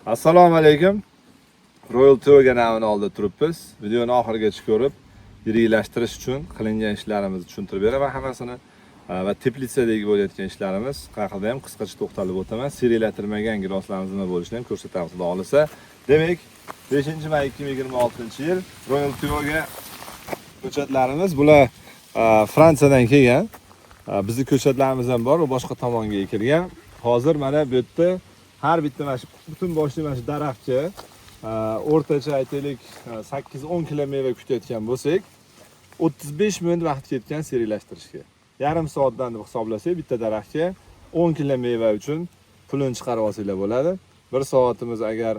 Assalomu alaykum. Royal Tourga namini oldida turibmiz. Videoni oxirigacha ko'rib, yiriklashtirish uchun qilingan ishlarimizni tushuntirib beraman hammasini va teplitsadagi bo'layotgan ishlarimiz haqida ham qisqacha to'xtalib o'taman. Seriyalantirilmagan giloslarimiz nima bo'lishini ham ko'rsatamiz, xudo xohlasa. Demak, 5 may 2026-yil Royal Tourga ko'chatlarimiz bular Fransiyadan kelgan. Bizni ko'chatlarimiz ham bor, u boshqa tomonga ekilgan. Hozir mana bu yerda har bitta mana shu butun boshli mana shu daraxtga o'rtacha aytaylik 8-10 kilo meva kutayotgan bo'lsak, 35 minut vaqt ketgan seriylashtirishga. Yarim soatdan deb hisoblasak, bitta daraxtga 10 kilo meva uchun pulini chiqarib olsanglar bo'ladi. Bir soatimiz agar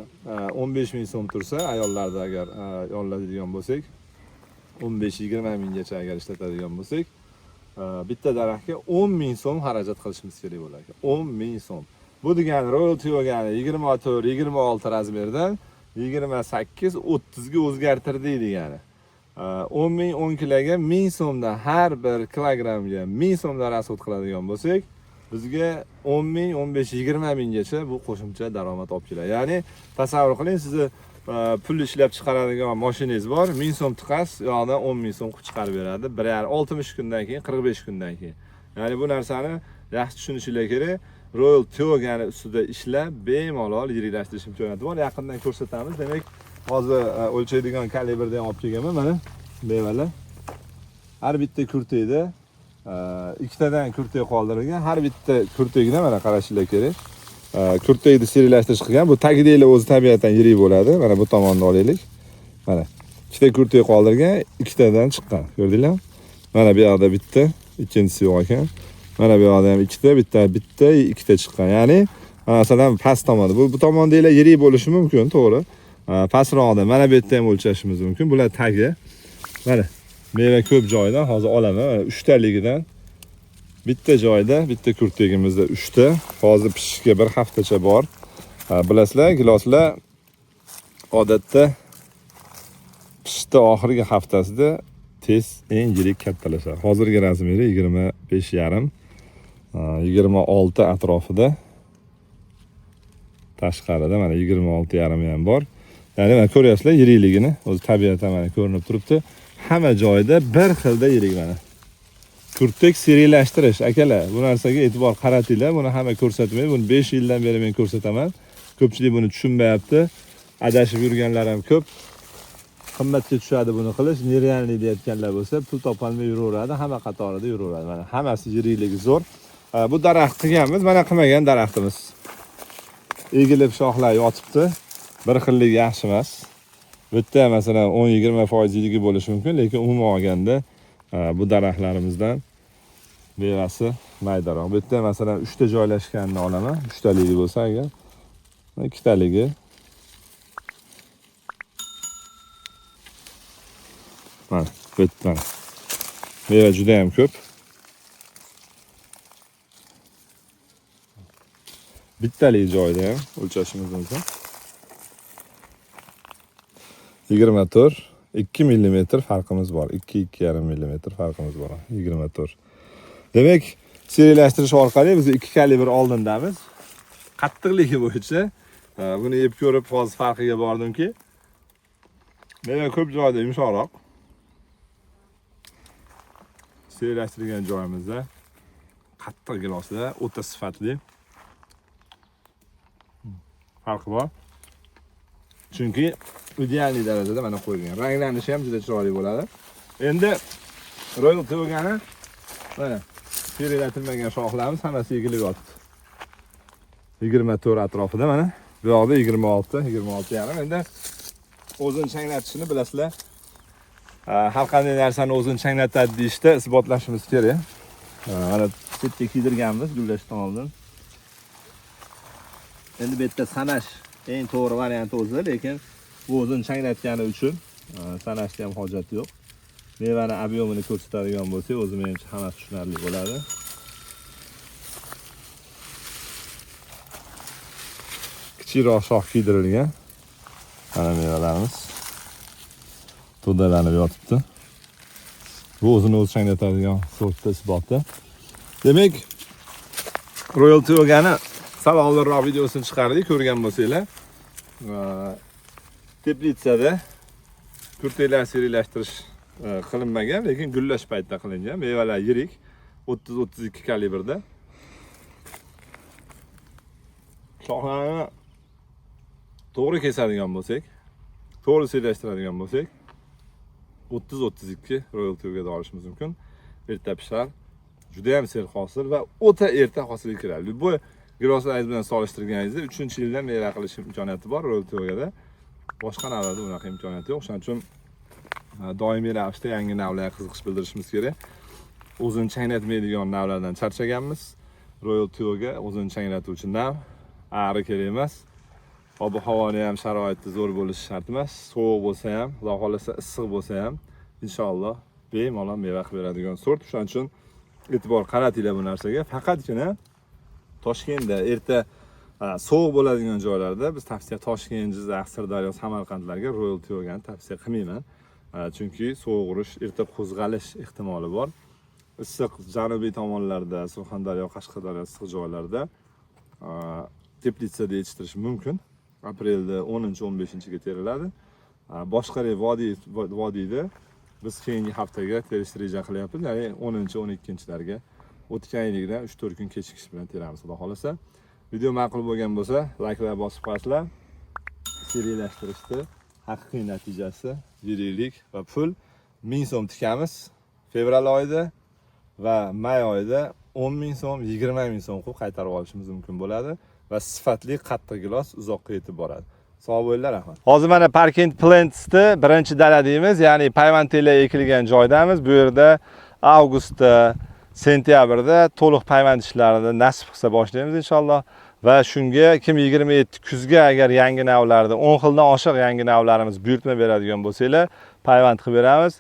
15 ming so'm tursa, ayollarda agar yolladigan bo'lsak, 15-20 minggacha agar ishlatadigan bo'lsak, bitta daraxtga 10 ming so'm xarajat qilishimiz kerak bo'lar ekan. 10 ming so'm. Bu degani Royal Tourgani 24, 26 razmerdan 28, 30 ga o'zgartirdik degani. 10 ming 10 kiloga 1000 so'mdan, har bir kilogrammga 1000 so'mdan rasxod qiladigan bo'lsak, bizga 10 ming, 15, 20 minggacha bu qo'shimcha daromad olib keladi. Ya'ni tasavvur qiling, sizni pul ishlab chiqaradigan mashinangiz bor, 1000 so'm tiqasiz, u yoqdan 10 ming so'm qilib chiqarib beradi. Bir yarim 60 kundan keyin, 45 kundan keyin. Ya'ni bu narsani yaxshi tushunishinglar kerak. Royal Tourgani ustida ishlab bemalol yiriklashtirish imkoniyati bor. Yaqindan ko'rsatamiz. Demak, hozir o'lchaydigan kalibrda ham olib kelganman mana bemalol. Har bitta kurtakda ikkitadan kurtak qoldirilgan. Har bitta kurtakda mana qarashinglar kerak. Kurtakni serilashtirish qilgan. Bu tagidagilar o'zi tabiatan yirik bo'ladi. Mana bu tomonni olaylik. Mana ikkita kurtak qoldirgan, ikkitadan chiqqan. Ko'rdinglarmi? Mana bu yoqda bitta, ikkinchisi yo'q ekan. Mana bu yoqda ham ikkita, bitta, bitta, ikkita chiqqan. Ya'ni masalan past tomonda. Bu tomondagilar yirik bo'lishi mumkin, to'g'ri. Pastroqda mana bu yerda ham o'lchashimiz mumkin. Bular tagi. Mana meva ko'p joydan hozir olaman. Mana uchtaligidan bitta joyda, bitta kurtagimizda uchta. Hozir pishishga bir haftacha bor. Bilasizlar, giloslar odatda pishishda oxirgi haftasida tez eng yirik kattalashadi. Hozirgi razmeri 25,5, 26 atrofida. Tashqarida mana 26,5 ham bor. Ya'ni mana ko'ryapsizlar yirikligini, o'zi tabiatan mana ko'rinib turibdi. Hamma joyda bir xilda yirik mana. Kurtak serilashtirish akalar, bu narsaga e'tibor qaratinglar. Buni hamma ko'rsatmaydi. Buni 5 yildan beri men ko'rsataman. Ko'pchilik buni tushunmayapti. Adashib yurganlar ham ko'p. Qimmatga tushadi buni qilish, нереальный deyotganlar bo'lsa, pul topolmay yuraveradi, hamma qatorida yuraveradi. Mana hammasi yirikligi zo'r. Bu daraxt qilganmiz, mana qilmagan daraxtimiz. Egilib shoxlar yotibdi. Bir xilligi yaxshi emas. Bu yerda masalan 10-20% yirigi bo'lishi mumkin, lekin umuman olganda bu daraxtlarimizdan mevasi maydaroq. Bu yerda masalan 3 ta joylashganini olaman. 3 taligi bo'lsa agar, ikkitaligi. Mana bu yerda mana. Meva juda ham ko'p. Bittalik joyda ham o'lchashimiz mumkin. 24, 2 millimetr farqimiz bor. 2-2,5 millimetr farqimiz bor. 24. Demak, serilashtirish orqali biz 2 kalibr oldindamiz. Qattiqligi bo'yicha buni yeb ko'rib hozir farqiga bordimki, meva ko'p joyda yumshoqroq. Serilashtirgan joyimizda qattiq giloslar, o'ta sifatli. Farqi bor. Chunki idealniy darajada mana qo'yilgan. Ranglanishi ham juda chiroyli bo'ladi. Endi Royal Tourgani mana serilatilmagan shoxlarimiz hammasi egilib yotibdi. 24 atrofida mana. Bu yoqda 26, 26,5. Endi o'zini changlatishini bilasizlar. Har qanday narsani o'zini changlatadi deyishda isbotlashimiz kerak. Mana chetga kiydirganmiz gullashdan oldin. Endi bu yerda sanash eng to'g'ri variant o'zi, lekin bu o'zini changlatgani uchun sanashga ham hojat yo'q. Mevani объемini ko'rsatadigan bo'lsak, o'zi menimcha hammasi tushunarli bo'ladi. Kichikroq shox kiydirilgan. Mana mevalarimiz to'dalanib yotibdi. Bu o'zini o'zi changlatadigan sortda isboti. Demak, Royal Tourgani sal oldinroq videosini chiqardik, ko'rgan bo'lsanglar. Teplitsada kurtaklar seriylashtirish qilinmagan, lekin gullash paytida qilingan. Mevalar yirik, 30-32 kalibrda. Shoxlarni to'g'ri kesadigan bo'lsak, to'g'ri seriylashtiradigan bo'lsak, 30-32 Royal Tuga'da olishimiz mumkin. Erta pishar, juda ham serhosil va o'ta erta hosilga kiradi. Любой giloslaringiz bilan solishtirganingizda 3-yilda meva qilish imkoniyati bor Royal Tuga'da. Boshqa navlarda unaqa imkoniyati yo'q. Shuning uchun doimiy ravishda yangi navlarga qiziqish bildirishimiz kerak. O'zini changlatmaydigan navlardan charchaganmiz. Royal Tuga o'zini changlatuvchi nav, ari kerak emas. Ob havoni ham sharoiti zo'r bo'lishi shart emas. Sovuq bo'lsa ham, Xudo xohlasa issiq bo'lsa ham inshaalloh bemalol meva qilib beradigan sort. Shuning uchun e'tibor qaratinglar bu narsaga. Faqatgina Toshkentda erta sovuq bo'ladigan joylarda biz tavsiya Toshkent, Jizzax, Sirdaryo, Samarqandlarga Royal Tugani tavsiya qilmayman. Chunki sovuq urish, erta qo'zg'alish ehtimoli bor. Issiq janubiy tomonlarda, Surxondaryo, Qashqadaryo issiq joylarda teplitsada yetishtirish mumkin. Aprelda 10-15-ga teriladi. Boshqa vodiyda biz keyingi haftaga terishni reja qilyapmiz. Ya'ni 10-12-larga o'tgan yilgidan 3-4 kun kechikish bilan teramiz, Xudo xohlasa. Video ma'qul bo'lgan bo'lsa, layklar bosib qo'yasizlar. Seriylashtirishni haqiqiy natijasi yiriklik va pul. 1000 so'm tikamiz fevral oyida va may oyida 10 ming so'm, 20 ming so'm qilib qaytarib olishimiz mumkin bo'ladi va sifatli qattiq gilos uzoqqa yetib boradi. Sog' bo'linglar, rahmat. Hozir mana Parkent Plants'ni birinchi dala deymiz, ya'ni payvandlar ekilgan joydamiz. Bu yerda avgustda, sentyabrda to'liq payvand ishlarini nasib qilsa boshlaymiz inshaalloh. Va shunga 2027 kuzga agar yangi navlarda 10 xildan oshiq yangi navlarimiz buyurtma beradigan bo'lsanglar, payvand qilib beramiz.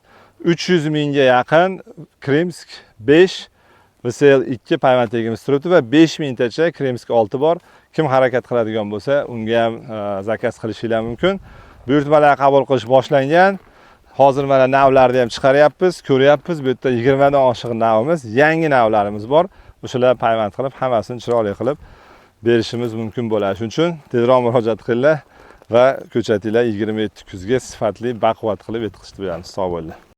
300 mingga yaqin Krymsk 5 VSL 2 payvand tegimiz turibdi va 5 mingtacha Krymsk 6 bor. Kim harakat qiladigan bo'lsa, unga ham zakaz qilishinglar mumkin. Buyurtmalar qabul qilish boshlangan. Hozir mana navlarni ham chiqaryapmiz, ko'ryapmiz. Bu yerda 20 dan oshiq navimiz, yangi navlarimiz bor. O'shalar payvand qilib, hammasini chiroyli qilib berishimiz mumkin bo'ladi. Shuning uchun tezroq murojaat qilinglar va ko'chatinglar 27 kuzga sifatli baquvvat qilib yetkazib beramiz. Sog' bo'linglar.